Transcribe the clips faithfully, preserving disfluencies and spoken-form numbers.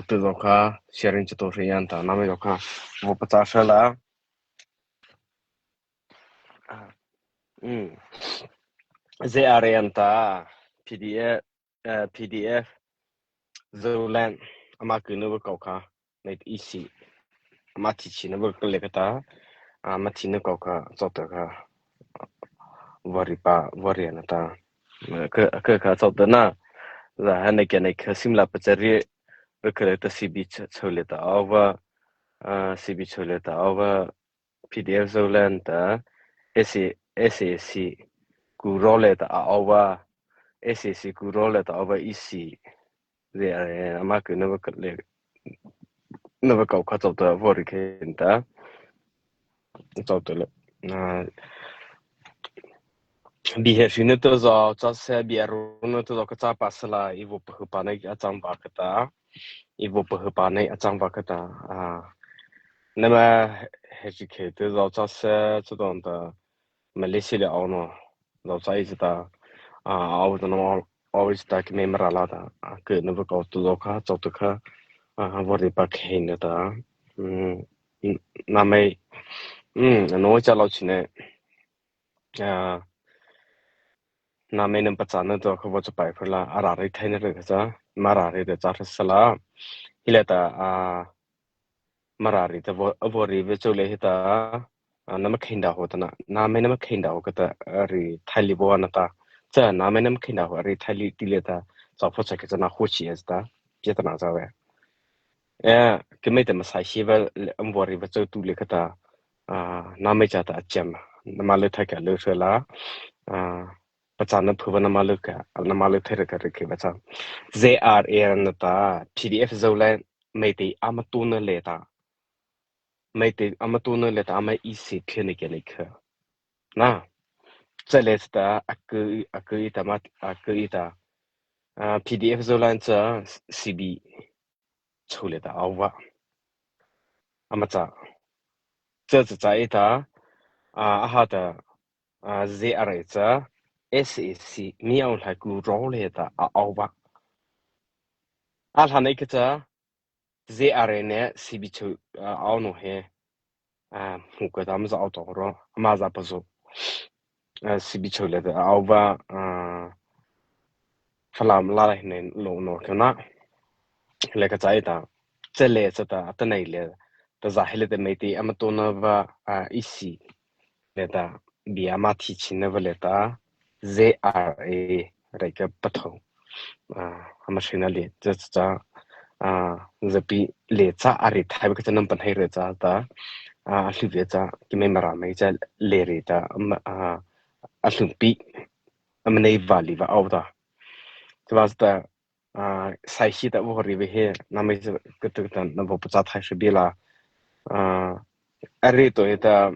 tu zao kha, sharing chi to hri yan ta, nama zao kha, vaw pachâ sala. Ah, mm. Zia a rei an ta, P D F, eh, P D F, Zoland, ama ku na va kau kha, nei ta isi, ama thi chi na va kau le kha ta, ama thi na kau kha, chau ta kha, vari pa, vari na ta, ka, ka, ka chau ta na, za ha nei ka nei ka sim la pa cha ri, ra ka le ta C B ch-, chau le ta au va, ah, C B chau le ta au va, P D F Zoland ta, S A, S A C, ku ro le ta au va, S A C ku ro le ta au va isi, zia, eh, ama ku na va ka le, na va kau kha chau ta vari khen ta, chau ta le, ah, Bihari na ta zao, cha se, Bihari na ta zao ka cha pa sala, i vaw pa hu pa na a chang va ka ta, i vaw pa hu pa na a chang va ka ta, ah, nama he chi khe ta zao cha se, cha don ta, Malaysia le au no, zao cha i ta, ah, au ta no, au i ta ki me mara la ta, ah, ke na va kau tu zao kha, chau ta kha, ah, vari pa khe na ta, mm, mm, nama, mm, no cha lau chi ne, ah, nama nam pa cha na to kha vaw cha pai phla, a ra ri thai na ri kha cha, ma ra ri de cha ra sala. Hi le ta, ah, ma ra ri ta vaw, vaw ri ve chau le hi ta, ah, nama khen da ho ta na, nama nama khen da ho ka ta, ah, ri thai li vaw na ta. Cha nama nama khen da ho, ri thai li ti le ta, cha pho cha ke cha na ho chi e ta, pia ta na cha ve. Eh, ke me te ma sai shi va, am vaw ri va chau tu le kha ta, ah, nama cha ta chem, nama le tha ka le sala, ah, pa cha na phu va nama le ka, nama le tha ra ka re ke va cha. Z R A na ta, P D F Zoland, me te ama tu na le ta. Me te ama tu na le ta, ama i si khe ne ke ne khe. Na, cha le ta, a ke, a ke i ta ma, a ke i ta. Ah, P D F Zoland cha, C B. Chau le ta au va. Ama cha. Cha cha cha i ta, ah, a ha ta, ah, Z R A cha, S A C, mi au lai ku ro le ta, a au va. A hla nei ka cha, Z R A ne, C B chau, ah, au no he. Ah, mu ka ta ma za au to ro, ma za pa zo. Ah, C B chau le ta, au va, ah, Falam la la ne lo no ka na. Le ka cha i ta. Che le cha ta, a ta nei le. Ta za he le ta me te, ama to na va, ah, i si. Le ta, bi ama thi chi na va le ta. Z R A, re ka pa tho. Ah, ama shi na le, cha cha, ah, za pi le cha a ri thai ka cha nam pan hai re cha ta. Ah, a hlu ve cha, ki me mara me cha le re ta, am, ah, a hlu pi, ama nei va li va au ta. Cha va ta, ah, sai shi ta vaw ri ve he, nama cha ka tu ta na vaw pa cha thai shi bi la. Ah, a ri to he ta,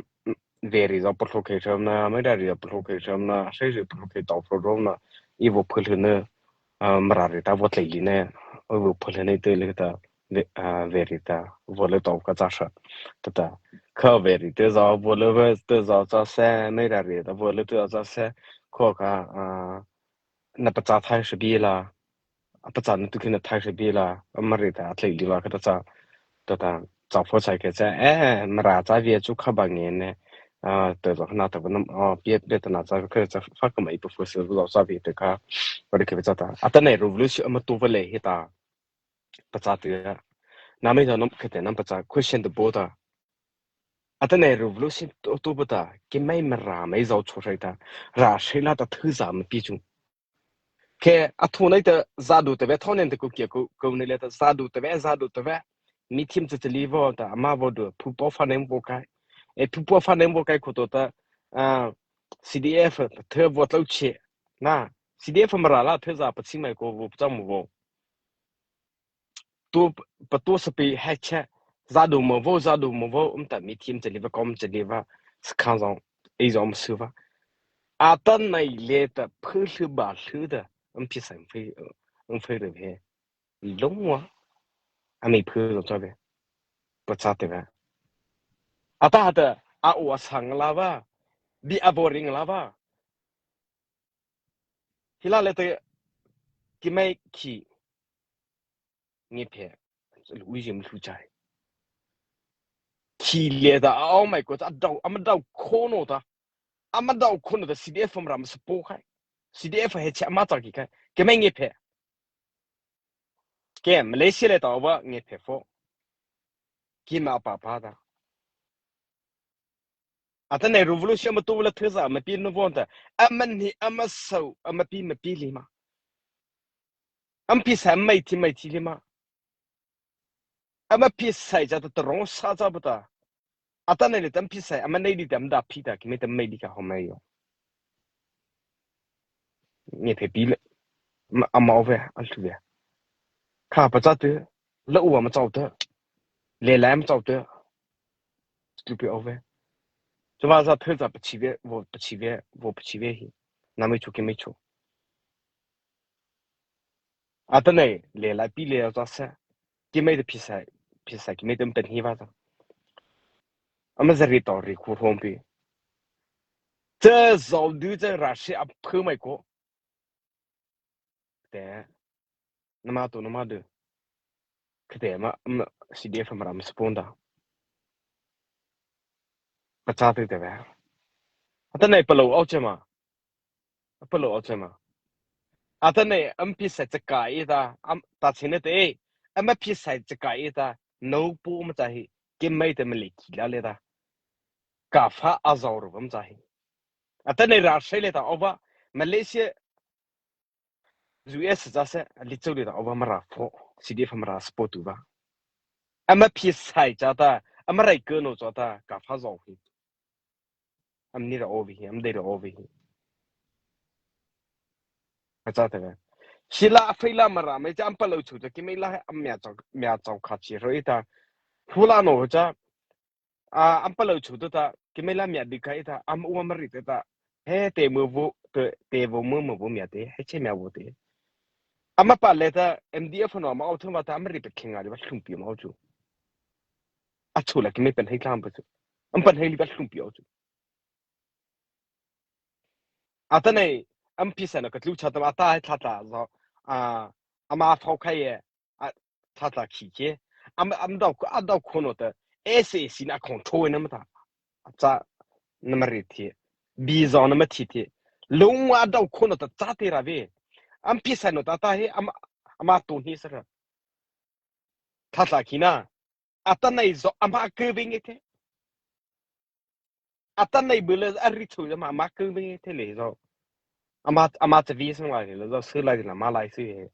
Veri zao pahlukhei hram na, Meirari zao pahlukhei hram na, Hreiri pahlukhei tao hram na, i vaw phalhu na, ah, Marari ta vaw tlei li na, i vaw phalhu na i te le ta, ve-, ah, Veri ta, vaw le tao ka cha sa, ta ta. Kha Veri te zao, vaw le ve te zao cha se, Meirari ta vaw le te zao cha se, kho ka, ah, na pa cha thai sa bi la, a pa cha na tu khin na thai sa bi la, a Mari ta a tlei li la ka ta cha, ta ta, cha pho cha ke cha, eh, Mara cha via chu kha ba nge ne, ah, ta zo na ta ba nam, ah, pia, pia ta na cha ka cha fa ka mai pa phu se zo cha vi te ka, ba de ke cha ta. A ta nei revolution ama tu va le hi ta, pa cha tu ya. Na mai zo nam ke te nam pa cha question the border. A ta nei revolution tu, tu ba ta, ke mai Mara mai zo cho sai ta, ra sai la ta thu za ma pi chu. Ke a thu nei ta za du ta ve, thau nen ta ku kia ku, ku nei le ta za du ta ve, za du ta ve. Mi thim cha cha li vaw ta, ama vaw du, phu po fa nem vaw kai. E phu po fa nem vaw kai ko to ta, ah, C D F, the vaw tlau che. Na, C D F Mara la, the za pa chi mai ko vaw cha mu vaw. Tu, pa tu sa pi hai che, za du mo vaw, za du mo vaw, um ta mi thim cha li va, kom cha li va, sa khan zong, ei zong ma su va. A ta nei le ta, phu hlu ba hlu ta, um pi sa, um phi, um phi re he. Long wa, a mi phu zong cha ve. Pa cha te ve. A ta ha ta, a u a sang la va, bi a boring la va. Hi la le ta, ki mai ki, ngi phe, lu zi ma lu chai. Khi liata a ao mai ko ta dao, ama dao khono ta. Ama dao khono ta C D F Mara ma support khai. C D F he cha ma cha ki khai. Keima ngiaphe. Ke Malaysia liata o ba ngiaphe pho. Keima papa ta. Atanoh revolution ama to la thei sa, ama pi no von ta. Ama ni, ama sau, ama pi, ama pi li ma. Ama pi sa, ama thi, ama thi li ma. Ama pi sai cha ta tarong sa cha ba ta. Atanoh liata ama pi sai, ama nei di ta ama da pi ta, keima ta ama nei di ka ho mai yo. Ngiaphe pi le. Ama, ama o ve, a lu ve. Kha pa cha te, la u ama chau te. Le lai ama chau te. Stupid o ve. Cha ba za thei cha pa chi ve, vo pa chi ve, vo pa chi ve hi. Na mai chu keima chu. Atanoh le lai pi le za sa. Keima ta pi sai, pi sai keima ta ama pen hi va ta. Ama za ri to ri khu hom pi. Cha zau du cha ra shi a phu mai ko. Te, nama to nama de. Kete ma, ma, C D F Mara ma support ta. Pacha te te ve. Atanoh palou au che ma. Palou au che ma. Atanoh ama pi sai cha ka i ta, am, ta chine te. Ama pi sai cha ka i ta. No pu ma cha hi. Keima te ma le ki la le ta. Ka pha a zau ru ma cha hi. Atanoh ra sai le ta o ba. Malaysia U S cha se, a li chau li ta, o ba Mara pho, C D F Mara support tu ba. Ama pi sai cha ta, ama rai ke no cha ta, ka pha zo hi. Ama ni ra o vi hi, ama dei ra o vi hi. Ka cha ta ve. Sila a phei la Mara, mai cha ama palou chu cha, keima la, ama mia chau, mia chau kha chi ro i ta. Hu la no cha, A, ama palou chu ta, keima la mia di kai ta, ama u ama ri ta, he te mo vo, te, te vo mo mo vo mia te, he che mia vo te. Ama pa le ta, M D F no ama au thung va ta, ama ri pe khenga ri va hlum pi ama au chu. A chu la keima pen hei tlam pa chu. Ama pen hei li va hlum pi au chu. Atanoh, ama pi sai no ka tlu cha ta, ata he tla tla zo, a, ama phau khai ye, a, tla tla khi ke. Ama, ama dao, a dao khono ta, S A C na control na ma ta. A cha, na ma ri thi. Bi zo na ma thi thi. Lung a dao khono ta cha te ra ve. Ama pi sai no ta ta he, ama, ama to ni sa ra. Tla tla khi na. Atanoh zo, ama ke ve nge the. Atanoh bu le a ri chu ama, ama ke nge the le zo. Ama, ama cha vi sang lai le zo, su lai la ma lai su he.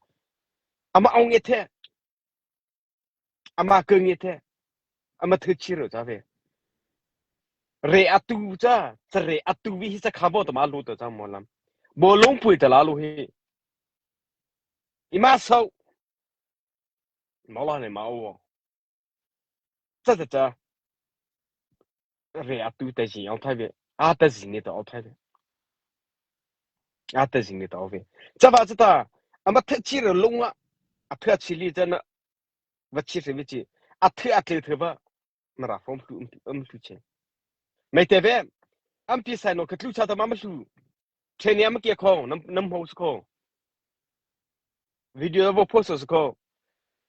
Ama ong nge the. Ama ke nge the. Ama thu chi ro cha ve. Re a tu cha, cha re a tu vi hi cha kha bo ta ma lu ta cha mo lam. Bo lung pui ta la lu hi. I ma sau. Ma la ne ma o. Cha cha cha. Re a tu ta zi ao thai ve. A ta zi ne ta ao thai ve. A ta zi ne ta ao ve. Cha va cha ta. Ama the chi re lung a. A the chi li cha na. Va chi re ve chi. A the a tle the va. Mara form tu um tu um tu che. Mai te ve. Ama pi sai no ka tlu cha ta ma ma tlu. Training ama ke kho, nam, nam ho su kho. Video vo post su kho.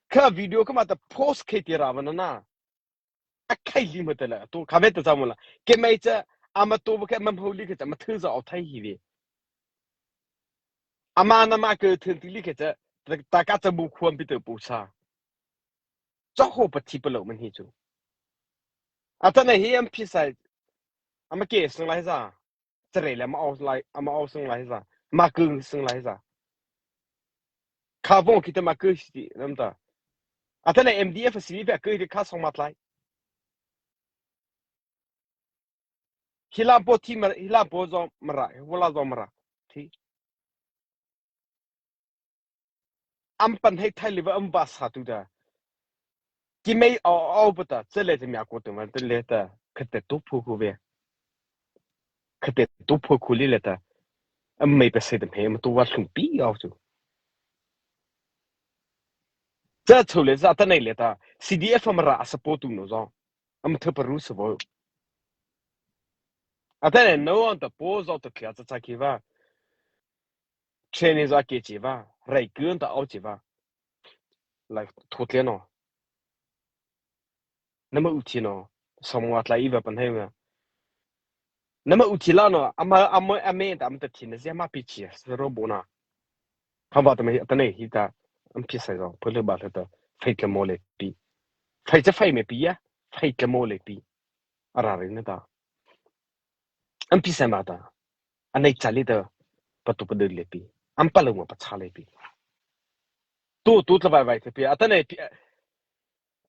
Ka video ka ma ta post ke ti ra va na na. A khai li ma ta la, to ka ve ta cha mo la. Keima cha, ama to va ke mam ho li ke cha, ma thu za o thai hi ve. Ama na ma ke thun ti li ke cha, ta, ta ka cha bu khuam pi te pu sa. Cha ho pa thi pa lo man hi chu. Atanoh hi ama pi sai, ama ke sang lai za. Cha re le ama au lai, ama au sang lai za. Ama ke sang lai za. Kha vong ki ta ama ke si ti, nam ta. Atanoh M D F si li pe ke ri kha song ma tlai. Hi la po thi ma, hi la po zo Mara, hi la zo Mara. Thi. Ama pan hei thai li va ama va sa tu ta. Keima au au pa ta, cha le cha mia ko tu ma ta le ta, ka te tu phu khu ve. Ka te tu phu khu li le ta. Ama mai pa se ta me, ama tu va hlum pi au chu. Cha chu le cha ta nei le ta, C D F Mara a support tu no zo. Ama thu pa ru sa vo. Atanoh no ang ta po zo ta khia cha cha ki va. Training za ke chi va, rai kun ta au chi va. Lai thu tle no. nama u thi no, sawma tlai ei va pahno ma. Nama u thi la no, ama, ama, ama ta ama ta thi na zy ama pi chi, sa ro bo na. Hawh ta ma ta nei hi ta, ama pheisaih zo, pule ba ta, phei tla mo le pi. Phei cha phei me pi ya, phei tla mo le pi. Ara ri na ta. Ama pheisaih ma ta. Anei cha li ta, patu padu le pi. Ama palôh ma pachâ le pi. Tu, tu tla vai vai ta pi. Ata nei pi,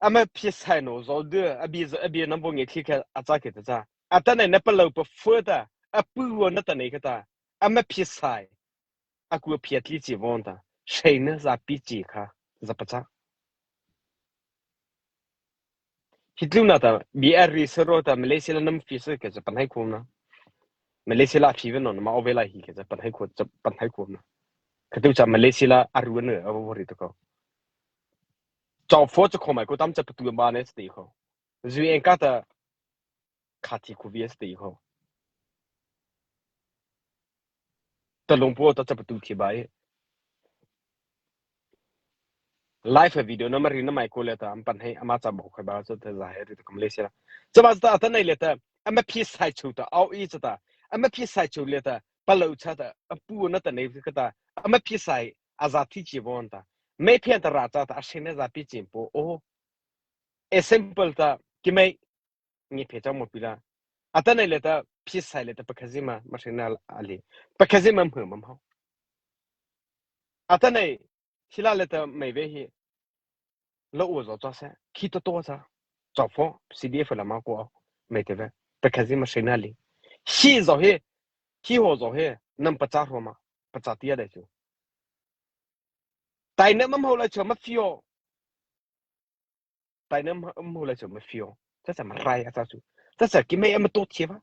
ama pheisaih no zo de, abi zo, abi nam bo nge thi kha, a cha ke ta cha. Ata nei na palôh pa fu ta, a pu wo na ta nei kha ta. Ama pheisaih. A ku a phia tli chi von ta. Sei na za pi chi kha, za pachâ. Hi tlu na ta, bi a ri sa ro ta, Malaysia la nam pheisaih ke za panhai khom na. Malaysia la phi ve no, ma o ve la hi ke za panhai khom, za panhai khom na. Ka tu cha Malaysia la a ru na, a wo ri to ko. Chau fo cha khom ai ko tam cha patu ba ne sti ko. Zui en ka ta, kha thi khu vi sti ko. Ta lung po ta cha patu thi ba e. Live video na mari na mai ko le ta, ama panhai ama cha bo khai ba cha ta za he ri ta kam le sia. Cha ba ta ta nei le ta, ama pheisaih chu ta, au i cha ta. Ama pheisaih chu le ta, palôh cha ta, a pu na ta nei ka ta. Ama pheisaih a za thi chi von ta. Mei phen ta ra cha ta, a sei na za pi chi po. O. Example ta, ki mei, ngi phe cha mo pi la. Ata nei le ta, pheisaih le ta, pakha zi ma, ma sei na a li. Pakha zi ma mhe ma mho. Ata nei, hi la le ta, mei ve hi. Lo u zo cha sa, khi to to cha. Chau fo, C D F la ma ko, mei te ve. Pakha zi ma sei na li. Hi zo hi, hi ho zo hi, nam pachâ ro ma, pachâ tia dai chu. Tai na ma mho la cha ma phio. Tai na ma, ma mho la cha ma phio. Cha cha ma rai a cha chu. Cha cha ki mei ama to thi ba.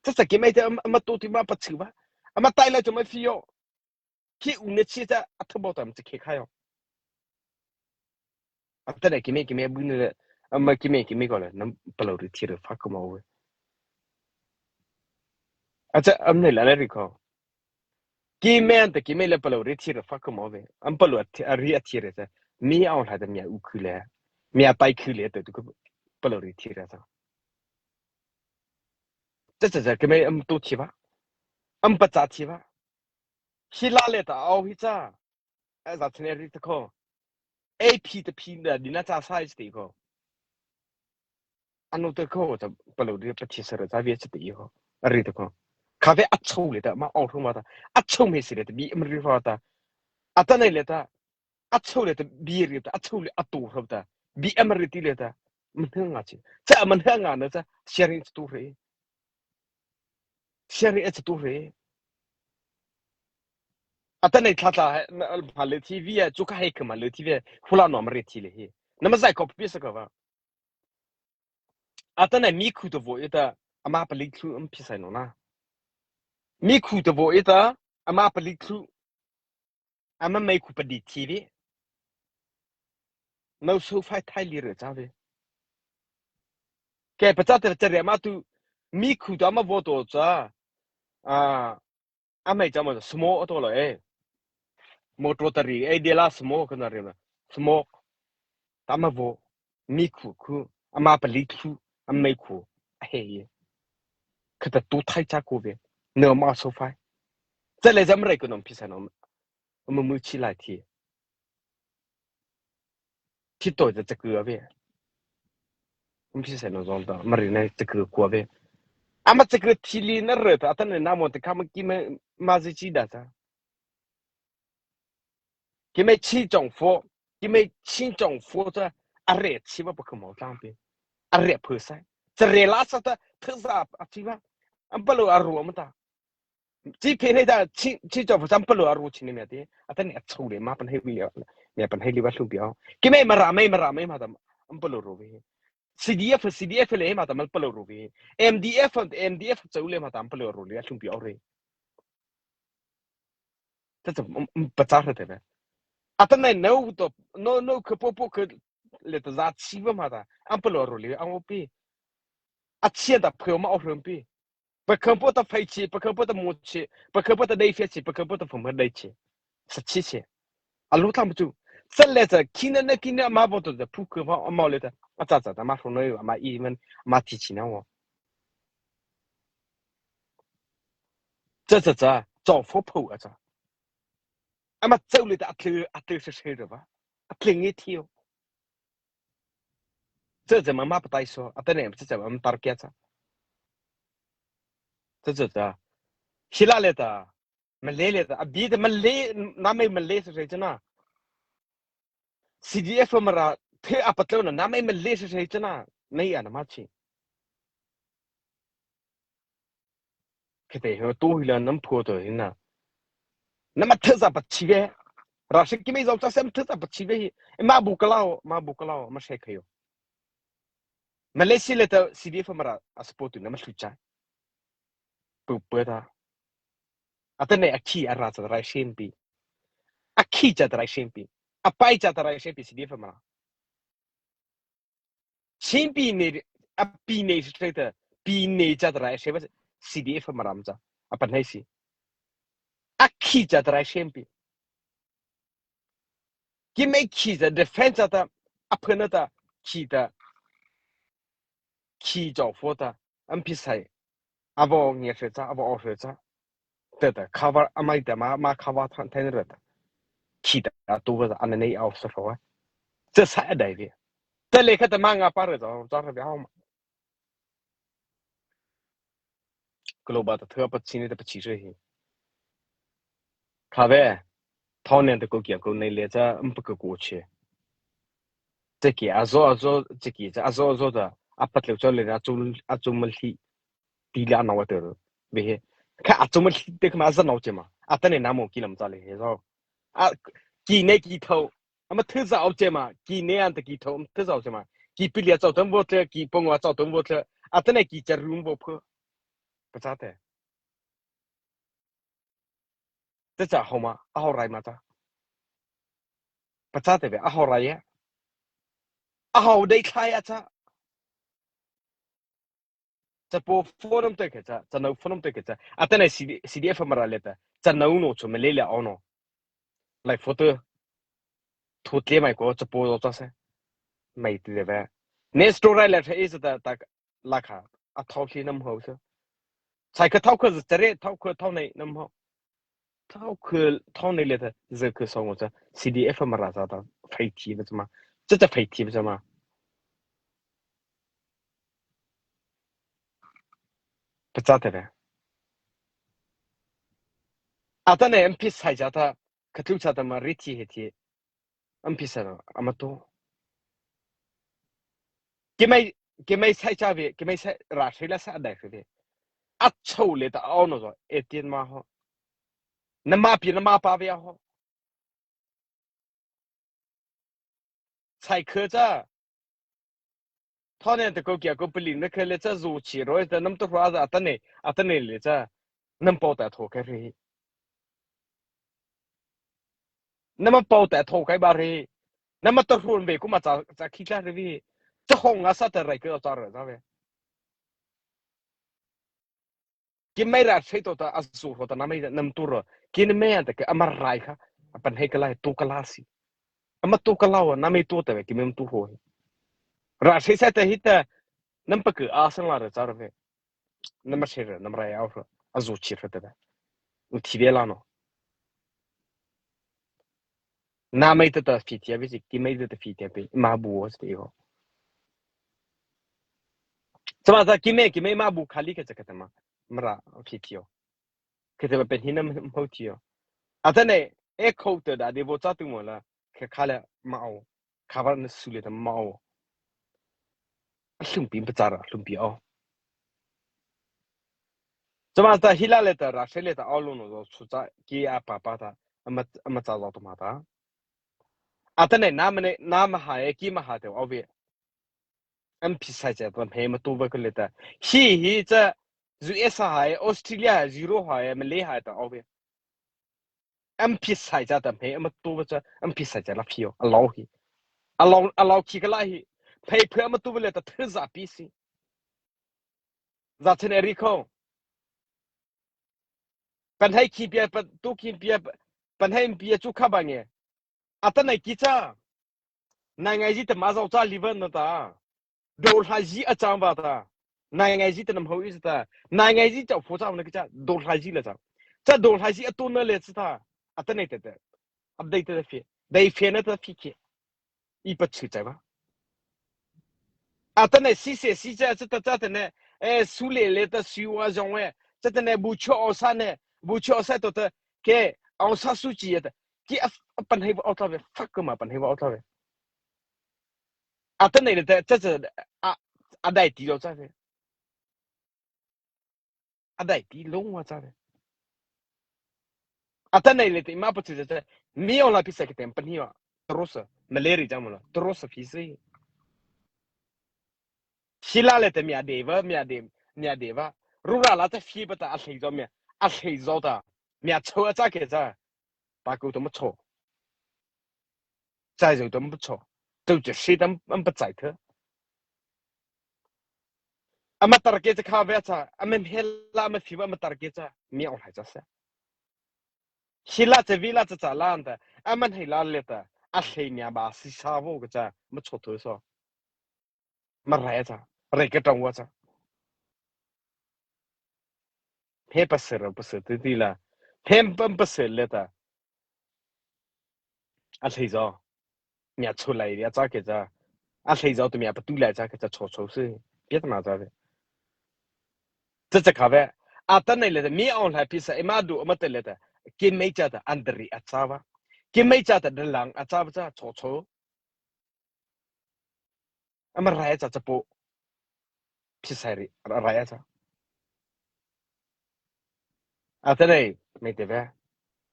Cha cha ki mei te ama, ama to thi ba pa chu ba. Ama tai la cha ma phio. Ki u ne chi cha a tha bo ta ma cha ke kha yo. Ata nei ki mei ki mei bu ne le. Ama ki mei ki mei ko le. Nam palôh ri thi ri fa ko ma we. Acha, ama nei la na ri ko. Ki mei an ta ki mei le palôh ri thi ri fa ko ma ve. Ama palôh a thi, a ri a thi ri cha. Mi au la ta mi a u khu le. Mi a tai khu le ta tu ko palôh ri thi ri cha. Cha cha cha ki mei ama to thi ba. Ama pachâ thi ba. Hi la le ta au hi cha. A za chine ri ta ko. A phi ta phi na di na cha sa i sti ko. Ano ta ko ta palôh ri pa thi sa ra cha ve cha ti ko. A ri ta ko. Kha ve a chô le ta ma au thung ma ta. A chô me si le ta bi ama ri fa ta. Ata nei le ta. A chô le ta bi ri ta. A chô le a to ro ta. Bi ama ri ti le ta. Ma hna nga chi. Cha ma hna nga na cha sharing tu re. Sharing e cha tu re. Ata nei tha tha, ma le thi vi a, chu kha he kha ma le thi vi a, hula no ma re thi le hi. Na ma zai ko pi sa ka va. Ata nei mi khu to vo i ta, ama pali khu ama pheisaih no na. Mi khu to vo i ta, ama pali khu. Ama mei khu pa di thi vi. Nau so fai thai li re cha vi. Ke pa cha te cha re ma tu, mi khu to ama vo to cha. A, ama cha ma sumo to lo e. Motor ta ri, e de la sumo ka na ri na. Sumo. Ta ama vo. Mi khu khu. Ama pali khu. Ama mei khu. A he ye. Kha ta tu thai cha ko ve. Na ma so fai. Cha le zam re ko nom pheisaih no. Ama mu chi lai thi. Thi to cha cha ku ve. Ama pheisaih no zon ta. Ma ri na cha ku ko ve. Ama cha ku thi li na re ta. Ata nei na mo ta kha ma ki ma, ma zi chi da cha. Ki mei chi chong fo, ki mei chi chong fo cha, a re chi ba pa kha mo tlang pi. A re phu sai. Cha re la sa ta, tha sa a chi ba. Ama palôh a ro ma ta. Chi phe nei ta, chi, chi chong fo cha ama palôh a ro chi ni me ti. Ata nei a chô le ma pan hei li. Me pan hei li ba hlu pi o. Ki mei ma ra mei, ma ra mei ma ta. Ama palôh ro ve. C D F, C D F le ma ta ama palôh ro ve. M D F, M D F chô le ma ta ama palôh ro le a hlu pi o re. Cha cha, um, um, pa cha hra te ve. Ata nei no to, no, no kha po po kha le ta za chi ba ma ta. Ama palôh ro le, ang o pi. A chi ta phe ma o hra pi. Pa kha po ta phei chi, pa kha po ta mo chi, pa kha po ta dei fe chi, pa kha po ta phom dei chi. Sa chi chi. A lu tham chu. Sala ta kina na kina ma bo to ta phu ko ma ma le ta. A cha cha ta ma so no yo ma i man ma ti chi na wo. Cha cha cha, cha pho pho a cha. Ama chau le ta a tle a tle se se ba. A tle nge ti yo. Cha cha ma ma pa tai so. A ta ne cha cha ma tar kya cha. Cha cha cha. Hila le ta. Malay le ta, a bi ta Malay, na mai Malay sa sa chana. C D F Mara, the a patlo na, na mai Malay sa sa chana. Nai a na ma chi. Kete ho to hi la nam pho to hi na. Na ma the za pa chi ve. Ra se ki mai zau cha sem the za pa chi ve hi. E ma bu ka lao, ma bu ka lao, ma se khayo. Malaysia le ta C D F Mara a support tu na ma hlu cha. Pu pu ta. A ta ne a khi a ra cha rai sem pi. A khi cha rai sem pi. A pai cha rai sem pi C D F Mara. Sem pi ne a pi ne straight ta. Pi ne cha rai sem C D F Mara ma cha. A pa nai si. A khi cha rai sem pi. Ki mai khi cha defense ta a phana ta khi ta khi chau pho ta am pi sai a vo nge hre cha a vo o hre cha ta ta cover a mai ta ma ma cover than then ra ta khi ta tu va a na nei au sa ro cha sa a dai ve ta le kha ta ma nga pa ra cha cha ra ve hau ma Global ta thua pa chini ta pa chi re hi. Kha ve, thau nen ta ko kia ko nei le cha, um pa ko ko che. Che ki a zo a zo, che ki cha a zo a zo ta, a pat le cha le a chu, a chu ma hli, ti la na wa te ro. Ve he. Kha a chu ma hli te kha ma za nau che ma. A ta ne na mo ki lam cha le he zo. A, ki ne ki thau, ama thu zau che ma, ki ne an ta ki thau, ama thu zau che ma, ki pi lia zau tam vo tle, ki pong wa zau tam vo tle, a ta ne ki cha rum vo pho. Pa cha te. Te cha hau ma, a hau rai ma cha. Pa cha te ve, a hau rai ya. A hau dei thai a cha. Chapo forum te ke cha, chanau forum te ke cha. A ta ne C D, C D F Mara le ta, chanau no chu ma le le au no. Lai photo. Thu tle mai ko chapo zo cha se. Mai ti le ve. Ne story le cha is ta ta la kha. A thau hli nam ho se. Sai kha thau kha za re, thau kha thau nei nam ho. Thau kha thau nei le ta, za kha song cha. C D F Mara cha ta, phai thi ba cha ma. Cha cha phai thi ba cha ma. Pa cha te ve. A ta ne M P sai cha ta, ka tlu cha ta ma ri thi he thi. M P sai ta, ama to. Ki mai, ki mai sai cha ve, ki mai sai ra sai la sa dai ve. A chau le ta au no zo, e tien ma ho. Na ma pi, na ma pa ve ho. Sai kha cha. Thau ne ta ko kia ko pali na kha le cha zo chi ro ta nam to ra za a ta ne, a ta ne le cha. Nam pau ta tho kai re. Nam pau ta tho kai ba re. Nam ta ron ve ku ma cha, cha khi cha re ve. Cha hong a sa ta rai ka cha ra za ve. Ki mai ra sei to ta a zu ho ta na mai nam tu ro. Ki ni mai an ta ke ama rai kha. A pan hei ka lai tu ka la si. Ama tu ka la wa na mai tu ta ve ki mai tu ho. Ra sei sa ta hi ta nam pa ke a sang la ra cha ra ve. Nam ma sei ra nam rai au ro. A zu chi ra ta ve. U thi ve la no. Na mai ta ta fi ti a ve si ki mai ta ta fi ti a ve. Ma bu o si te ho. Sama sa ki mai ki mai ma bu khali ka cha ka ta ma. Mara fi ti o. Kete ba pen hinam hmo ti o. Ata ne, e kho te da de bo cha tu mo la, khe kha le ma o. Kha ba na su le ta ma o. A hlum pi ba cha ra, hlum pi o. Chama ta hila le ta ra, se le ta o lo no zo su cha ki a pa pa ta, ama, ama cha zo ta ma ta. Ata ne, na ma ne, na ma ha e, ki ma ha te o ve. Am pi sai cha ta, hme ma tu ba ka le ta. Hi, hi cha, zu e sa ha e, Australia ha, zero ha e, ma le ha e ta o ve. Am pi sai cha ta, hme ama tu ba cha, am pi sai cha la phi o, a lau hi. A lau, a lau khi ka la hi. Phei phei ama tu ba le ta, thu za pi si. Za chen e ri kho. Pan hai khi pia, pan tu khi pia, pan hai pia chu kha ba nge. Atanoh kei cha, nai ngaizy ta ma zao cha liver na ta, do hlaizy a chang ba ta, nai ngaizy ta nam hao i ta, nai ngaizy cha pho cha na kei cha, do hlaizy la cha. Cha do hlaizy a to na le cha ta, atanoh te te, update te fe, dei fe na ta fe ke. I pa chu cha ba. Atanoh si se si cha cha ta cha ta ne, eh, su le le ta su wa zong we, cha ta ne bu cho o sa ne, bu cho o sa to ta, ke, o sa su chi ya ta, ki a, a pan hai wa o ta ve, fuck ma pan hai wa o ta ve. Atanoh le ta, cha cha, a, a dai ti lo cha ve. A dai ti long wa cha ve. Atanoh le te ma pa chu cha, mi o la pi sa ke tem pan hi wa, tro sa, malaria cha mo la, tro sa fi se. Sila le te mi a de va, mi a de, mi a de va. Rura la te fi pa ta a hlei zo mi, a hlei zo ta. Mi a cho a cha ke cha. Pa ku to ma cho. Chai zo to ma cho. To che shi tam am pa chai the. Ama tar ke cha kha ve cha. Ama hela ama fi va ama tar ke cha. Mi o hlai cha sa. Sila che vi la cha cha la an ta. Ama hei la le ta. A hlei mi a ba si sa vo ke cha. Ma cho to so. Marai cha, rai ka tang wa cha. He pasal, pasal ti ti la. He pam pasal le ta. A hlei zo. Mi a cho lai ri a cha ke cha. A hlei zo tu mi a pa tu lai cha ke cha cho cho se. Pia ta ma cha ve. Cha cha kha ve. Atanoh le ta mi a o hlai pi sa, e ma du, ma te le ta. Ki mei cha ta, andri a cha va. Ki mei cha ta, dalang a cha va cha, cho cho. Ama rai cha cha po. Phi sai ri, rai cha. Atanoh, mei te ve.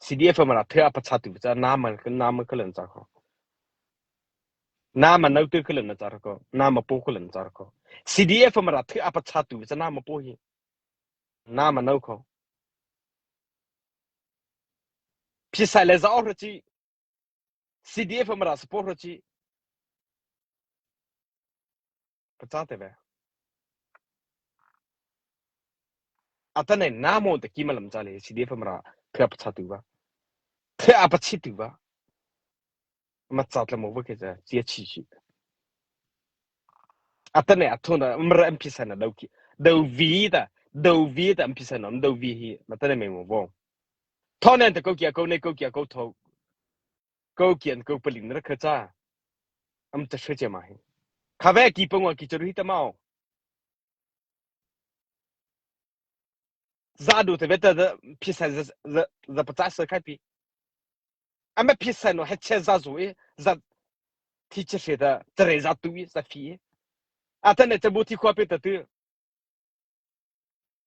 C D F Mara the apa cha tu cha, nama, nama kalen cha ko. Nama nau tu kalen cha ko. Nama po kalen cha ko. C D F Mara the apa cha tu cha, nama po hi. Nama nau ko. Phi sai le za o chi. C D F Mara support chi. Pachâ te ve. Atanoh nâmo ta ki ma lam cha le C D F Mara the apa cha tu va. The apa chi tu va. Ma cha tla mo va ke cha, chia chi chi. Atanoh a thona Mara M P sa na dau ki. Dau vi ta, dau vi ta M P sa na, dau vi hi, ma atanoh mei mo vo. Thona ta ko kia ko ne ko kia ko tho. Ko kian ko palin ra kha cha. Am ta shwe che ma hi. Kha ve ki pangwa ki charu hi ta mau. Za du te ve ta za pisa za, za, za pachâ sa khai pi. Ama pisa no he che za zu e, za thi che she ta, ta re za tu e, za fi e. Atanoh cha bu thi khwa pe ta tu.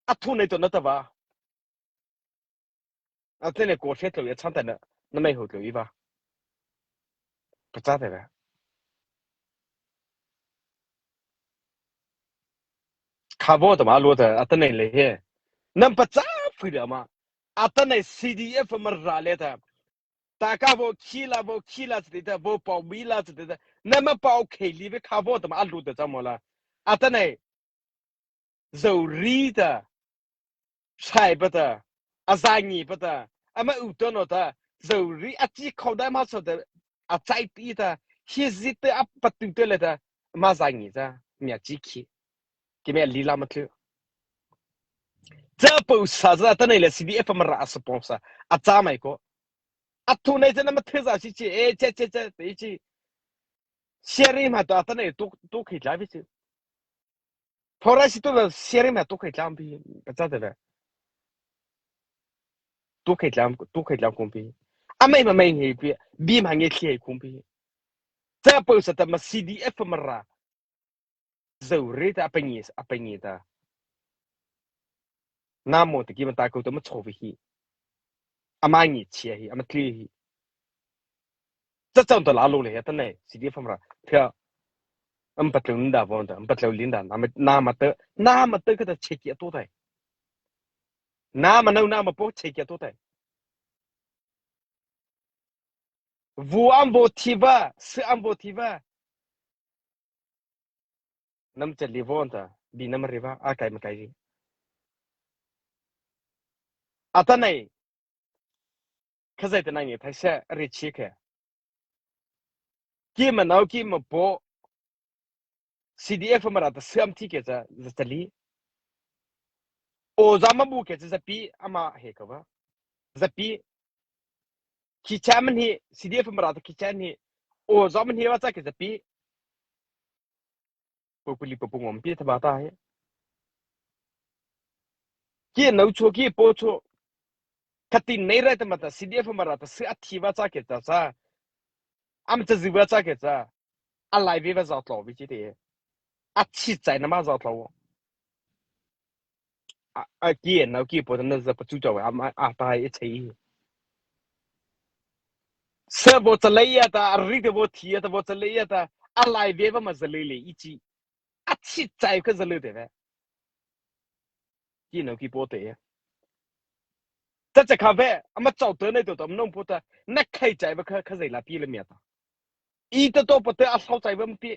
A thu nei to na ta va. Atanoh ko she tlo ya chan ta na, na mei ho tlo i va. Pachâ te ve. Kha vo ta ma lo ta, atanoh le he. Nam pachâ phui da ma. Atanoh C D F Mara le ta. Ta ka vo khi la, vo khi la chi ta, vo pau mi la chi ta. Nama pau khei li ve kha vo ta ma a lo ta cha mo la. Atanoh. Zori ta, sai pa ta, a za ngi pa ta, ama u to no ta, zori a chi khau dai ma so ta, a chai ti ta, hi zi te a pa tu te le ta, ma za ngi ta, mi a chi khi. Ki me li la ma tlu. Cha pau sa za ta nei le C D F Mara a sponsor, a cha mai ko. A thu nei cha na ma the za si chi, e che che che, te chi. Sharing ma to atanoh tu, tu khi la vi chi. Thora si tu la sharing ma tu khai tlam pi, pachâ te ve. Tu khai tlam, tu khai tlam kum pi. A mei ma mei nge pi, bi ma nge thli kum pi. Cha pau sa ta ma C D F Mara. Zori ta a pa ngi, a pa ngi ta. Nâmo ta ki ma ta ko ta ma cho vi hi. Ama ngi chi hi, ama thli hi. Cha chon ta la lo le he ta nei, C D F Mara. Phia. Am pa tlo nda von ta, am pa tlo lin da, nama, nama ta, nama ta ka ta che ki a to tai. Nama nau nama po che ki a to tai. Vu am vo thi va, si am vo thi va. Nam cha li von ta, bi nam ri va, a kai ma kai ri. Atanoh. Khazia ta na nge thai sa ri chi khe. Keima nô keima paw, C D F Mara ta sâ ama thi kei cha za tali. O za ama bu kei cha za pi ama he kha va. Za pi. Khichhai ama ni, C D F Mara ta khichhai ni. O za ama ni va cha kei za pi. Pawpali pawpaw ngawm pi tha ba ta he. Kei nô cho kei paw cho. Kha ti nei rai ta ma ta C D F Mara ta sâ a thi va cha kei cha cha. Ama cha zi va cha kei cha. A lai vei va za tlô vei chi te. A chi chai na ma za tlô. A, a kei nô kei paw na za pachu cha va ama a ta e chei. Sâ vaw chalei a ta, a ri te vaw thi a ta, vaw chalei a ta, a lai vei va ma za lei lei i chi. A chi chai kha za lei te ve. Kei nô kei paw te. Ta cha kha ve, ama chau te nei to to, ama nô paw ta, na khai chai va kha, kha zai la pi le mia ta. I ta to paw te a hlau chai va ma pi.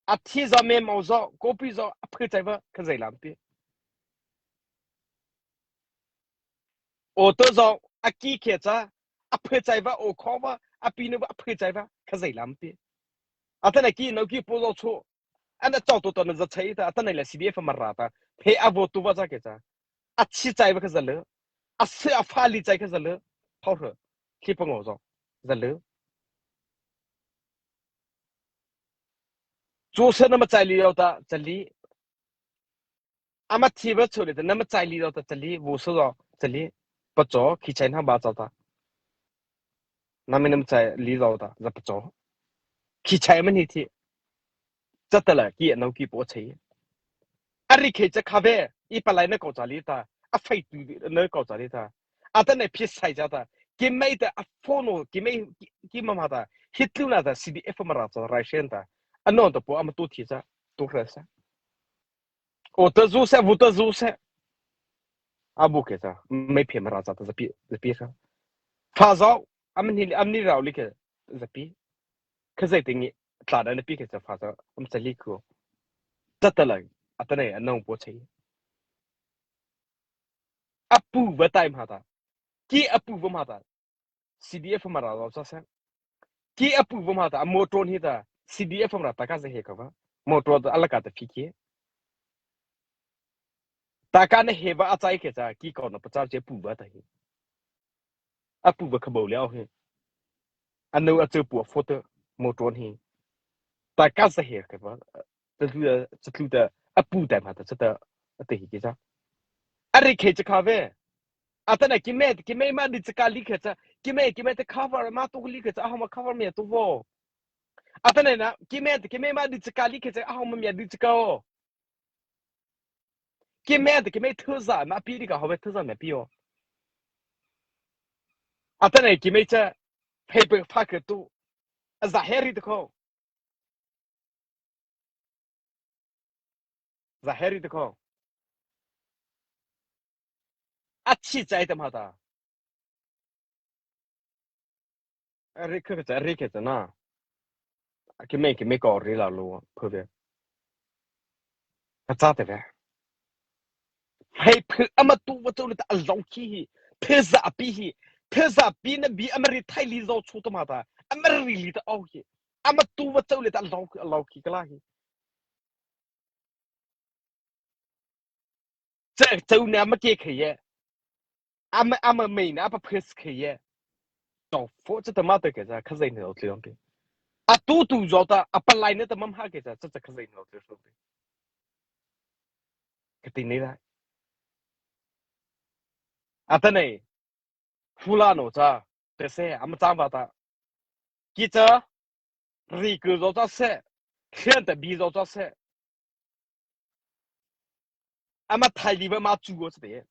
A thi za me mau za, kopi za, a phu chai va, kha zai la ma pi. O to za, a ki khe cha, a phu chai va, o kho va, a pi nu va, a phu chai va, kha zai la ma pi. Atanoh kei nô kei paw za cho. Ana chau to to na za chai ta, atanoh la C D F Mara ta. Phe a vaw tu va cha kei cha. A chi chai va kha za lei. A sâ a fa li chai kha za lei. Thao hra. Khi pa ngô za. Za lei. Chu sâ na ma chai li yau ta, chali. Ama thi va cho le ta, na ma chai li yau ta, chali. Vaw sâ za, chali. Pachu, khichhai na ba cha ta. Na me na ma chai li yau ta, za pachu. Khichhai ama ni thi. Cha ta la, kei nô kei paw chei. A ri khei cha kha ve, i palai na kô cha li ta, a fai tu na kô cha li ta. Atanoh phi sai cha ta, keima ta a phone, keima, keima ma ta, hi tlu na ta, C D F Mara cha rai shen ta. A nô ta paw ama tu thi cha, tu hra sa. O ta zu sa, vu ta zu sa. A bu kei cha, mei phe Mara cha ta za pi, za pi sa. Fa za, ama ni, ama ni rao li kei, za pi. Kha zai te ngi, tla da na pi kei cha fa za, ama cha li ko. Ta ta la, atanoh a nô paw chei. A pu va tai ma ta. Kei a pu va ma ta. C D F Mara za cha sa. Kei a pu va ma ta, a motor hi ta, C D F Mara ta ka za he kha va. Motor ta a la ka ta phi kei. Ta ka na he va a chai kei cha, kei kô na pachu che pu va ta hi. A pu va kha bo le au hi. A nô a che pu a photo, motor hi. Ta ka za he kha va. Cha tlu ta, cha tlu ta, a pu tai ma ta, cha ta, a te hi kei cha. A ri khei cha kha ve. Atanoh keima, keima ma di cha ka li kei cha. Keima, keima ta cover ma tu li kei cha, a hao ma cover me tu vo. Atanoh na, keima, keima ma di cha ka li kei cha, a hao ma me di cha ka o. Keima ta keima thu za ma pi di ka hao ve thu za ma pi o. Atanoh keima cha, phe pe pha ke tu. A za he ri ta ko. Za he ri ta ko. A chi chai ta ma ta. A ri kha cha, a ri kha cha na. A keima, keima ko ri la lo, phu ve. Ka cha te ve. Hei phu ama tu va cho le ta a lo ki hi. Phe za pi hi. Phe za pi na bi ama ri thai li zo chu ta ma ta. Ama ri li ta au hi. Ama tu va cho le ta a lo, a lo ki ka la hi. Cha, cha u na ma ke khe ye. Ama, ama mei na pa phes khe ye. Tao pho cha ta ma ta ke cha, kha zai na lo tli ong te. A tu tu zo ta, a palai na ta mam ha ke cha, cha cha kha zai na lo tli ong te. Ka ti nei la. Atanoh. Fula no cha, te se, ama chang va ta. Ki cha, ri ku zo cha se, hlian ta bi zo cha se. Ama thai li va ma chu go se de.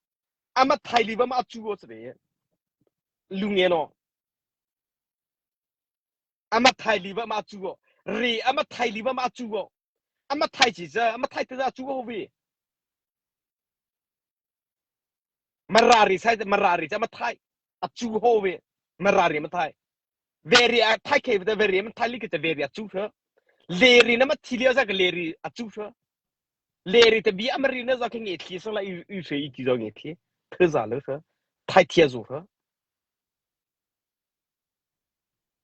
Ama thai li va ma chu go se de. Lu nge no. Ama thai li va ma chu go. Ri, ama thai li va ma chu go. Ama thai chi cha, ama thai te cha chu go vi. Mara ri sai, Mara ri cha ma thai. A chu ho ve. Mara ri ma thai. Veri a thai khe ve, veri ma thai li ke cha veri a chu hra. Leri na ma thi li a za ke leri a chu hra. Leri te bi a ma ri na za ke nge thi so la i, i se i ki zo nge thi. Phe za lo hra. Thai thi a zo hra.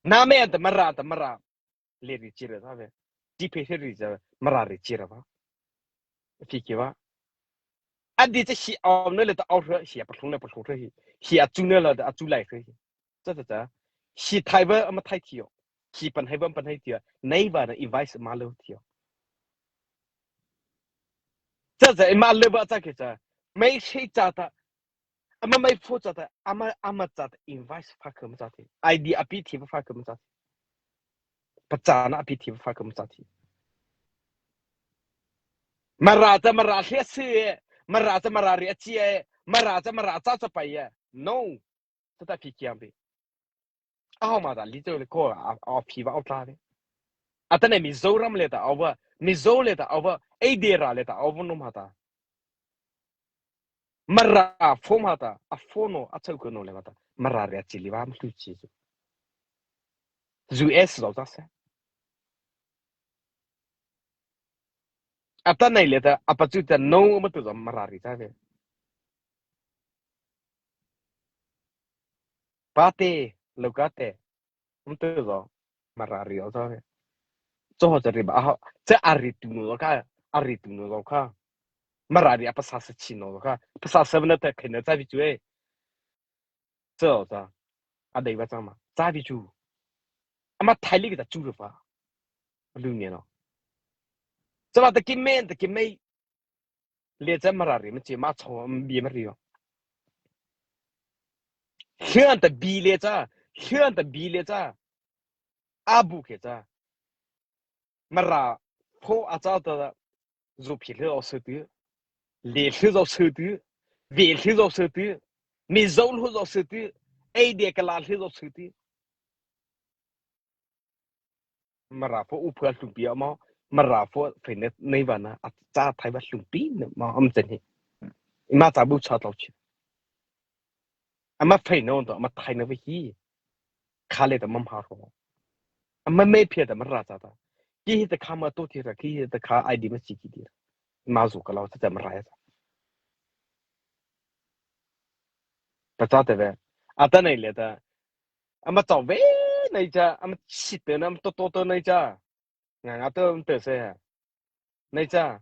Nâmo ta Mara ta Mara, lei ri chi ra ta ve, ti phe he ri cha Mara ri chi ra ba, phi ki ba, a di cha hi aw no le ta aw ra hi, a pa hlung le pa hlung ra hi, hi a chu no le ta a chu lai ra hi, cha cha cha, hi thai ba ama thai thei aw, hi pan hai ba pan hai thei aw, nei ba na invite ma lo thei aw. Cha cha, ei ma le ba cha ke cha, mei sei cha ta, ama mei pho cha ta, ama, ama cha ta, invite pha kha ma cha thei. I D a pi thei ba pha kha ma cha thei. Pachâna a pi thei ba pha kha ma cha thei. Mara cha Mara hria si, Mara cha Mara ri a chi e, Mara cha Mara cha cha pai e. No. Cha ta phi kiam bi. A hawh ma ta li chô le ko a, a phi ba aw tla le. Atanoh Mizoram le ta aw ba, Mizo le ta aw ba, ei de ra le ta aw ba no ma ta. Mara pho ma ta, a pho no, a chau ko no le ma ta. Mara ri a chi li ba ma hlu chi. U S zo ta se. Atanoh le ta, a pa chu ta no ma tu zo Mara ri ta ve. Pate, lo ka te. Mtei zo, Mara ri o zo. Cho ho cha ri ba ho, cha a ri tu no zo kha, a ri tu no zo kha. Mara ri a pasa sa chi no zo kha. Pasa sa na ta khai na cha bi chu e. Cho cha. A dei ba cha ma. Cha bi chu. Ama thai li ka ta chu ri ba. Lu ne no. Cha ba ta ki men ta ki mei. Le cha Mara ri ma chi ma cho am bi ma ri o. Hlian ta bi le cha, hlian ta bi le cha. A bu ke cha. Mara pho a cha ta zo phi hli zo se tu. Le hli zo se tu. Ve hli zo se tu. Mizo hli zo se tu. Ei de ka la hli zo se tu. Mara pho u phu a hlum pi a ma, Mara pho phei ne nei ba na, a cha thai ba hlum pi ne ma am chen hi. I ma cha bu cha tau chi. Ama phei no to, ama thai na ba hi. Kha le ta ma ha ro. Ama mei phi ta Mara cha ta. Ki hi ta kha ma to thi ra, ki hi ta kha I D ma chi ki di ra. Ma zo ka lau ta ta Mara ya ta. Ta cha ta ve. Atanoh le ta. Ama chau ve nei cha, ama chi te na, ama to to to nei cha. Nga nga to te se ha. Nei cha.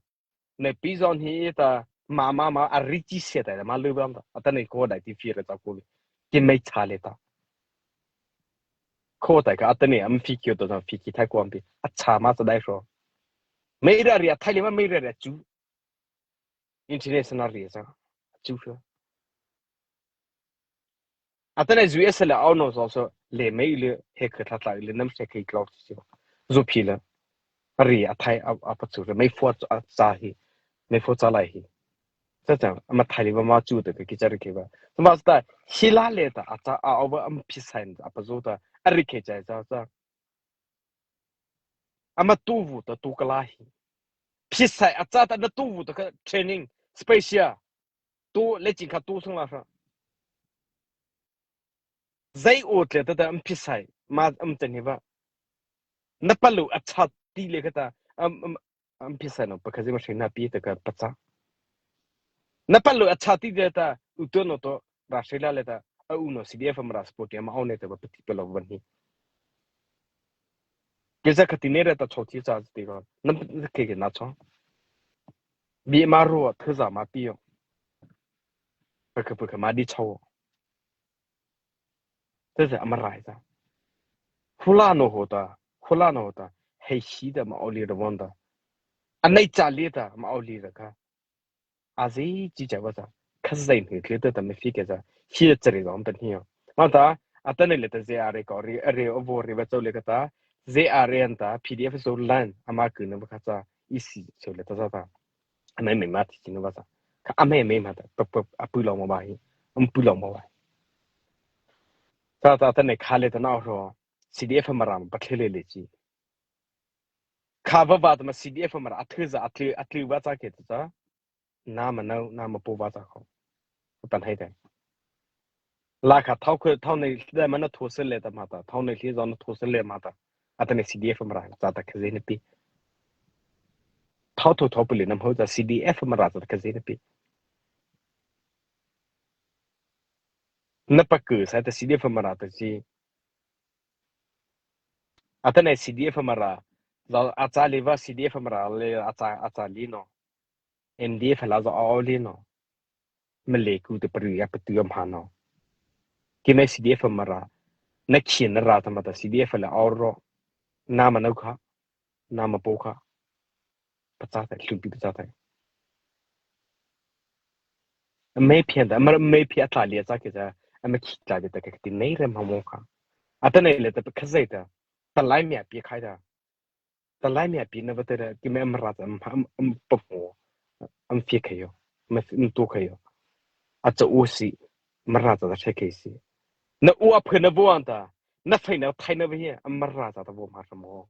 Nei pi zon hi ta, ma ma ma, a ri chi se ta, ma lu ba ta. Atanoh ko dai ti fi ra cha ko. Ki mei cha le ta. Ko tai ka atanoh am fi ki to na fi ki thai ko am pi. A cha ma cha dai ro. Mei ra ri a thai le ma mei ra ri a chu. International ri cha. Chu ro. Atanoh U S le aw no zo so le mei le he kha tha tla le nam se kei klau si. Zo phi le. Ri a thai a, a pa chu le mei pho a cha hi. Mei pho cha lai hi. Cha cha ama thai le ba ma chu te ki cha ri ke ba. Ma sta hi la le ta a cha a aw ba am phi sign a pa zo ta. A ri ke cha cha cha. Ama tu vu ta tu ka la hi. Phi sai a cha ta na tu vu ta ka training special. Tu le chin kha tu sung la sa. Zai o tle ta ta am phi sai ma am chen hi ba. Na pa lu a cha ti le ka ta am, am, am phi sai no pa ka zai ma sai na pi ta ka pa cha. Na pa lu a cha ti le ta u to no to ra sai la le ta a u no C D F Mara support ya ma au ne ta ba pa ti pa lo ban hi. Ke za ka ti ne ra ta cho ti cha ti ko. Nam ke ke na cho. Bi ma ro thai za ma pi yo. Pa ka pa ka ma di cho. Te te ama rai ta. Hula no ho ta, hula no ho ta, hei shi ta ma oli ra von ta. A nei cha li ta ma oli ra ka. A zi chi cha ba ta. Kha zai ni kli ta ta me fi ke ta. Hi ta ri zong ta ni yo. Ma ta, a ta nei le ta Z R A ko ri, ri o vo ri ba zo le ka ta. Z R A an ta, P D F so lan, ama ku na ba ka ta. I si so le ta ta ta. A mei mei ma ti chi na ba ta. Ka a mei mei ma ta. Pa pa a pu lo ma ba hi. Am pu lo ma ba hi. Ta ta ta nei kha le ta na ro. C D F Mara ma pa khle le le chi. Kha ba ba ta ma C D F Mara a thu za a thu, a thu ba ta ke ta. Na ma nau, na ma po ba ta ko. Pan hai ta. La kha thau khe, thau nei hli ma na tho se le ta ma ta. Thau nei hli zo na tho se le ma ta. A ta nei C D F Mara za ta khe ze ne pi. Thau tho thau pu le nam ho za C D F Mara za ta khe ze ne pi. Na pa ku sa ta C D F Mara ta chi. Atanoh CDF Mara, za a châ leipa CDF Mara le a châ, a châ lei no. MDF la za a o lei no. Male ku te pari a patu am ha no. Keimo CDF Mara, na khih na ra ta ma ta CDF la a o ro. Na ma no kha, na ma po kha. Pachâ thei, hluhpi pachâ thei. Ama phia ta, ama, ama phia a tla lei a châ kei cha, ama khih tla lei ta ka ti nei re ma mo kha. Atanoh le ta pa kha zai ta, ta lai mia pi khai ta. Ta lai mia pi na va ta ra, keimo Mara cha, am, am, am pa mo, am phia khai yo, am, am to khai yo. A cha u si, Mara cha ta sai khai si. Na u a phia na bo an ta, na sai na thai na va hi, am Mara cha ta bo ma sa mo.